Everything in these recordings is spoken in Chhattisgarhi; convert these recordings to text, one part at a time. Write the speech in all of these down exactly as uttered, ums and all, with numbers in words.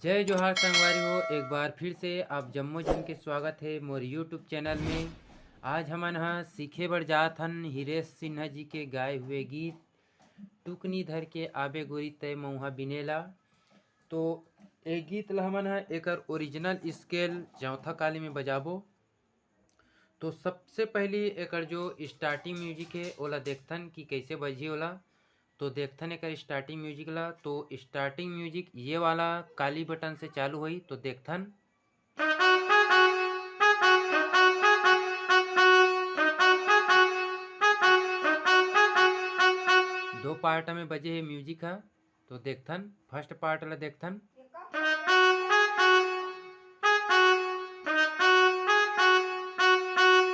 जय जोहार संगवारी हो, एक बार फिर से आप जम्मो झन के स्वागत हे मोर YouTube चैनल में। आज हमन ह सीखे बर जात हन हिरेश सिन्हा जी के गाए हुए गीत टुकनी धर के आबे गोरी तय मउहा बिनेला। तो ए गीत ल हमन ह एकर ओरिजिनल स्केल चौथा काली में बजाबो। तो सबसे पहली एकर जो स्टार्टिंग म्यूजिक हे ओला देखथन कि कैसे बजही ओला। तो देखथन एकर स्टार्टिंग म्यूजिक ला। तो स्टार्टिंग म्यूजिक ये वाला काली बटन से चालू होही। तो देखथन दो पार्ट में बजे हे म्यूजिक ह। तो देखथन फर्स्ट पार्ट ला देखथन।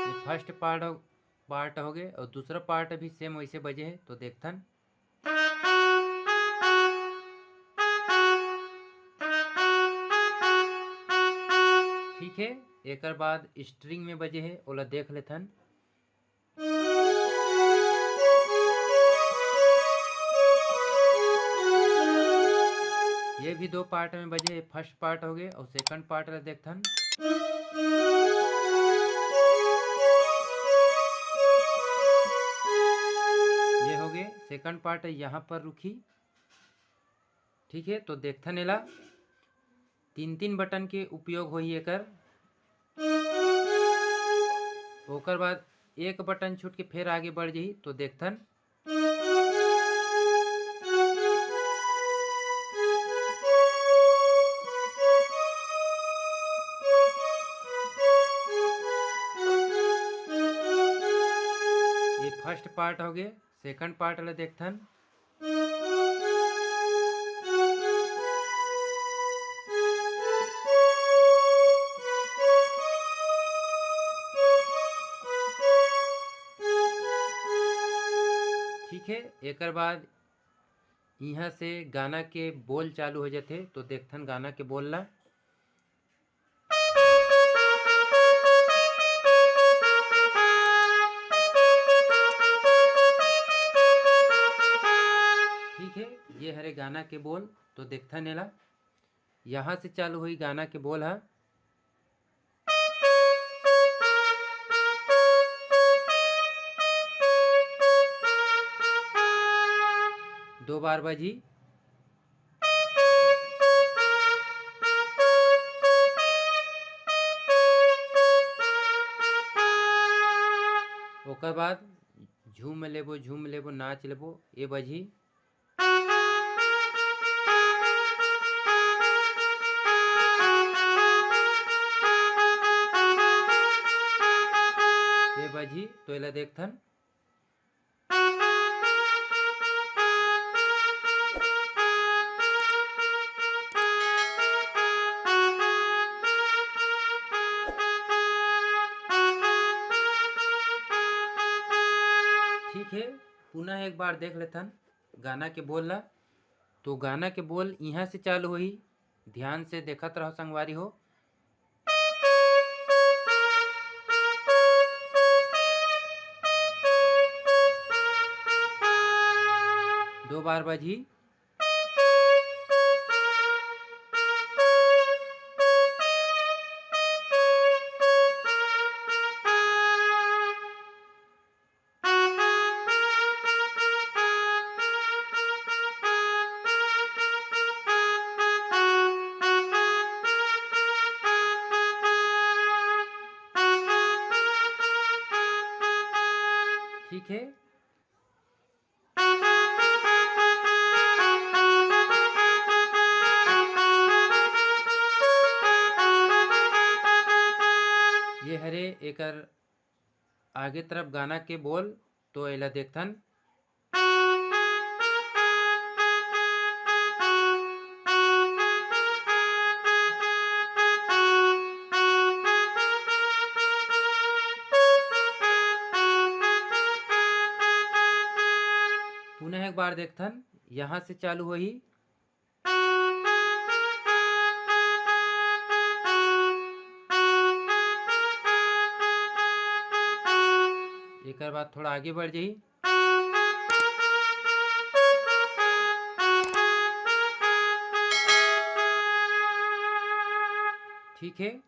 ये फर्स्ट पार्ट पार्ट हो गए और दूसरा पार्ट भी सेम वैसे बजे हे। तो देखथन ठीक है। एकर बाद स्ट्रिंग में बजे हे ओला देख लेथन। ये भी दो पार्ट में बजे हे, फर्स्ट पार्ट हो गए और सेकंड पार्ट ला देखथन। ये हो गए सेकंड पार्ट, यहाँ पर रुकी। ठीक है, तो देखथन एला तीन तीन बटन के उपयोग होही एकर। ओकर बाद एक बटन छूट के फेर आगे बढ़ जाही। तो देखथन ये फर्स्ट पार्ट हो गए। सेकंड पार्ट ला देखथन। ठीक है, एकर बाद इहाँ से गाना के बोल चालू हो जाथे। तो देखथन गाना के बोल ला। ठीक है, ये हरे गाना के बोल। तो देखथन एला, यहाँ से चालू हुई गाना के बोल ह। दो बार बजी। ओकर बाद झूम लेबो, झूम लेबो, नाच लेबो, ये बजी। ये बजी, तो एला देखथन। ठीक है, पुनः एक बार देख लेथन गाना के बोल ला। तो गाना के बोल इहाँ से चालू होही, ध्यान से देखत रहो संगवारी हो। दो बार बजही। ठीक है। ये हरे एकर आगे तरफ गाना के बोल, तो एला देखथन। पुनः एक बार देखथन, यहाँ से चालू होही। एकर बाद थोड़ा आगे बढ़ जाही। ठीक है।